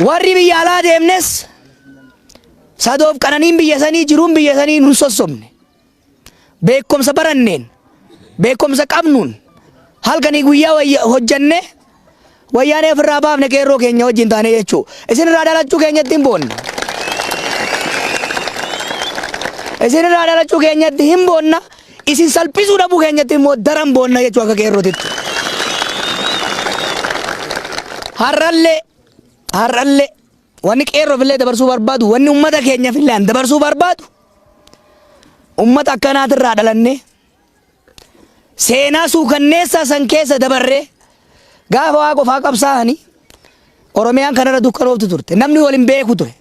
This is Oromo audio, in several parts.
Warri biyya alaa deemnes sadoof qananiin biyya sanii jiruun biyya sanii nun sossobne. Beekumsa baranneen, beekumsa qabnuun halkanii guyyaa hojjannee wayyaanee ofirraa baafne qeerroo keenya wajjin taanee jechuu. Isin irraa dhalachuu keenyatti hin boonna. Isin irraa dhalachuu keenyatti hin boonna. Isin salphisuu dhabuu keenyatti immoo daran boonna jechuu akka qeerrootitti. Har'allee har'allee wanni qeerroof illee dabarsuu barbaadu wanni uummata keenyaaf illee an dabarsuu barbaadu uummata akkanaatirraa dhalannee seenaa suukanneessaa san keessa dabarree gaafa waa qofaa qabsaa'anii Oromiyaan kanarra dukkanooftu turte. Namni wal hin beeku ture.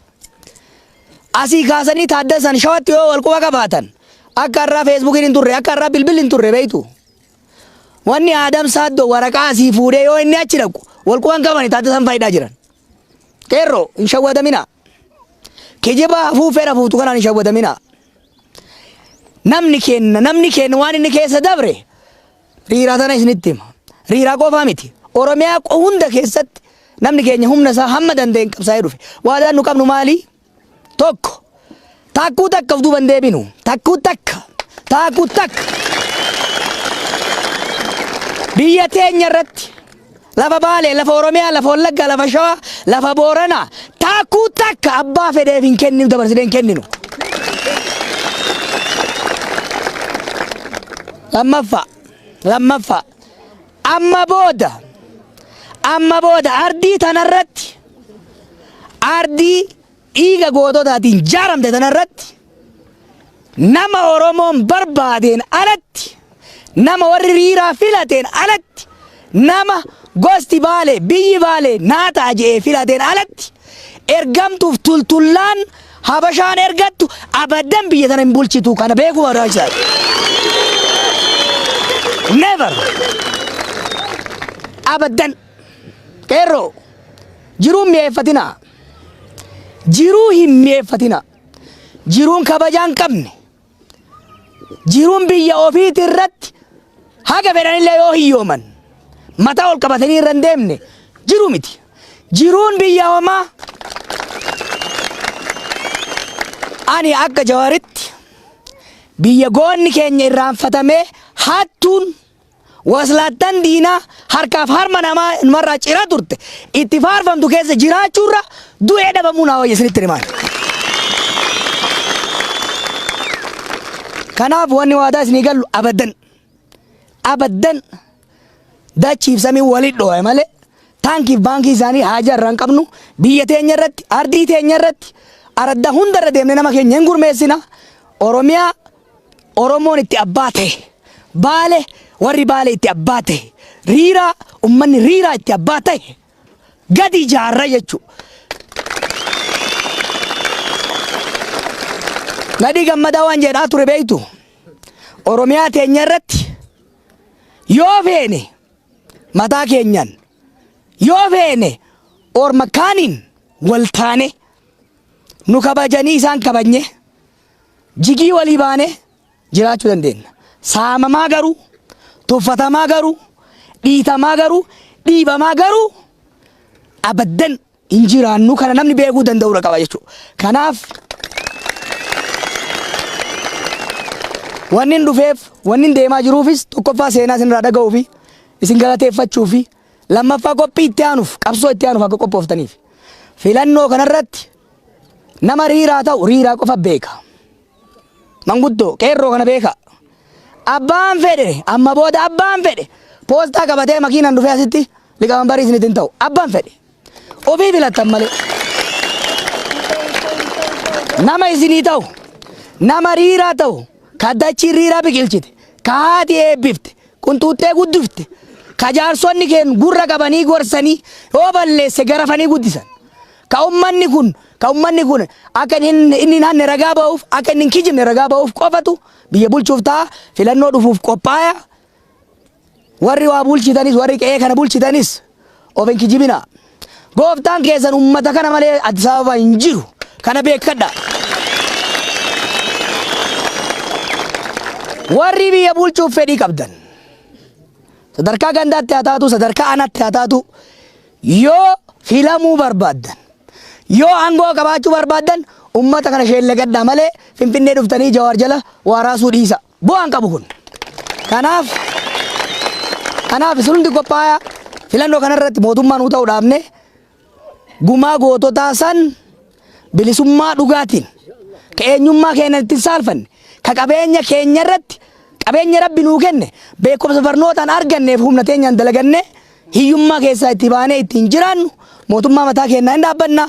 Asii kaasanii Taaddasan Shawatti yoo wal quba qabaatan akka har'aa feesbuukiin hin turre akka har'aa bilbilli hin turre beektu. Wanni Aadam Saaddoo waraqaa asii fuudhee yoo inni achi dhaqu wal quba hin qabani Taaddasan faayidaa jiran. Qeerroo hin shawwadaminaa. Kijiba hafuufee hafuutu kanaan hin shawwadaminaa. Namni kenna namni kenna waan inni keessa dabre riiraa tana isinitti hima. Riiraa qofaa miti. Oromiyaa hunda keessatti namni keenya humna isaa hamma danda'een qabsaa'ee dhufe. Waadaan nu qabnu maali? Tokko. Taakkuu takka of duuba hin deebinu. Takkuu takka. Taakkuu takka. Biyya teenya irratti lafa Baalee, lafa Oromiyaa, lafa Wallaggaa, lafa Shawaa, lafa Booranaa taakkuu takka abbaa fedheef hin kenninu dabarsinee hin kenninu. Lammaffaa. Lammaffaa. Amma booda amma booda ardii tanarratti ardii dhiiga goototaatiin jaaramte tanarratti nama Oromoon barbaadeen alatti nama warri riiraa filateen alatti nama gosti Baalee biyyi Baalee naa ta'a je'ee filateen alatti ergamtuuf tultullaan Habashaan ergattu abadan biyya tana hin bulchitu kana beekuu barbaachisaadha. Never. Abadan. Qeerroo jiruu hin mi'eeffatinaa. Jiruu hin mi'eeffatinaa. Jiruun kabajaa hin qabne. Jiruun biyya ofiiti irratti haga fedhanillee yoo hiyyooman mataa ol qabatanii irra hin deemne jiruu miti. Jiruun biyya homaa ani akka Jawaaritti biyya goonni keenya irraanfatamee hattuun Waslaattan diinaa harkaaf harma namaa namarraa ciraa turte itti faarfamtu keessa jiraachuurra du'ee dhabamuu naa wayya isinitti himaan. Kanaaf wanni waadaa isinii gallu abaddan abaddan dachiif samiin walitti dhoo'e malee taankiif baankii isaanii haajaa irraa hin qabnu biyya teenya irratti ardii teenya irratti araddaa hunda irra deemnee nama keenya hin gurmeessina Oromiyaa Oromoon itti abbaa ta'e, Baale warri Baale itti abbaa ta'e, Riiraa ummanni Riiraa itti abbaa ta'e gadi ijaarra jechuudha. Nadhii Gammadaa waan jedhaa ture beektu Oromiyaa teenya irratti yoo feene mataa keenyan yoo feene orma kaaniin wal taane nu kabajanii isaan kabajne jigii walii baane jiraachuu dandeenya. Saamamaa garuu, tuffatamaa garuu, dhiitamaa garuu, dhiibamaa garuu abaddan hin jiraannu kana namni beekuu danda'uudha qaba jechuudha. Kanaaf wanni hin dhufeef wanni hin deemaa jiruufis tokkoffaa seenaa isinirraa dhaga'uu fi isin galateeffachuu fi lammaffaa qophii itti aanuuf qabsoo itti aanuuf akka qophooftaniif filannoo kanarratti Nama riiraa ta'u riiraa qofa beeka. Manguddoo qeerroo kana beeka. Abbaan fedhe amma booda abbaan fedhe poostaa qabatee makiinaan dhufee asitti liqamanbarii isinitti hin ta'u. Abbaan fedhe. Ofii filattan malee. Nama isinii ta'u nama riiraa ta'u ka dachiin riiraa biqilchite ka haati eebbifte qunxuuxxee guddifte ka jaarsonni keen gurra qabanii gorsanii yoo balleesse garafanii guddisan. Ka ummanni kun ka ummanni kun akka inni inni hin hanne ragaa ba'uuf akka inni hin kijibne ragaa ba'uuf qofatu biyya bulchuuf ta'a filannoo dhufuuf qophaaya. Warri waa bulchitanis warri qe'ee kana bulchitanis of hin kijibina. Gooftaan keessan ummata kana malee Addis Ababa hin jiru. Kana beekkadha. Warri biyya bulchuuf fedhii qabdan sadarkaa gandaatti haa taatu sadarkaa aanaatti haa taatu yoo filamuu barbaaddan Yoo aangoo qabaachuu barbaaddan ummata kana sheellagadhaa malee Finfinnee dhuftanii Jawaar jala waaraasuu dhiisa. Bu'aan qabu kun. Kanaaf isin hundi qophaayaa filannoo kanarratti mootummaa nuu ta'u dhaabne gumaa goototaa san bilisummaa dhugaatiin ka eenyummaa keenya ittiin saalfanne, ka qabeenya keenya irratti qabeenya Rabbi nuu kenne beekumsa barnootaan arganneef humna teenyaan dalaganne hiyyummaa keessaa itti baanee ittiin jiraannu mootummaa mataa keenyaa hin dhaabbanna.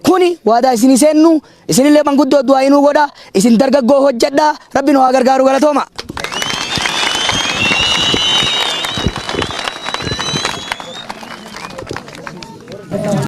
Kuni waadaa isinii seennu, isinillee manguddoo du'aa inuu godha, isin dargaggoo hojjedha, Rabbi nu haa gargaaru, galatooma.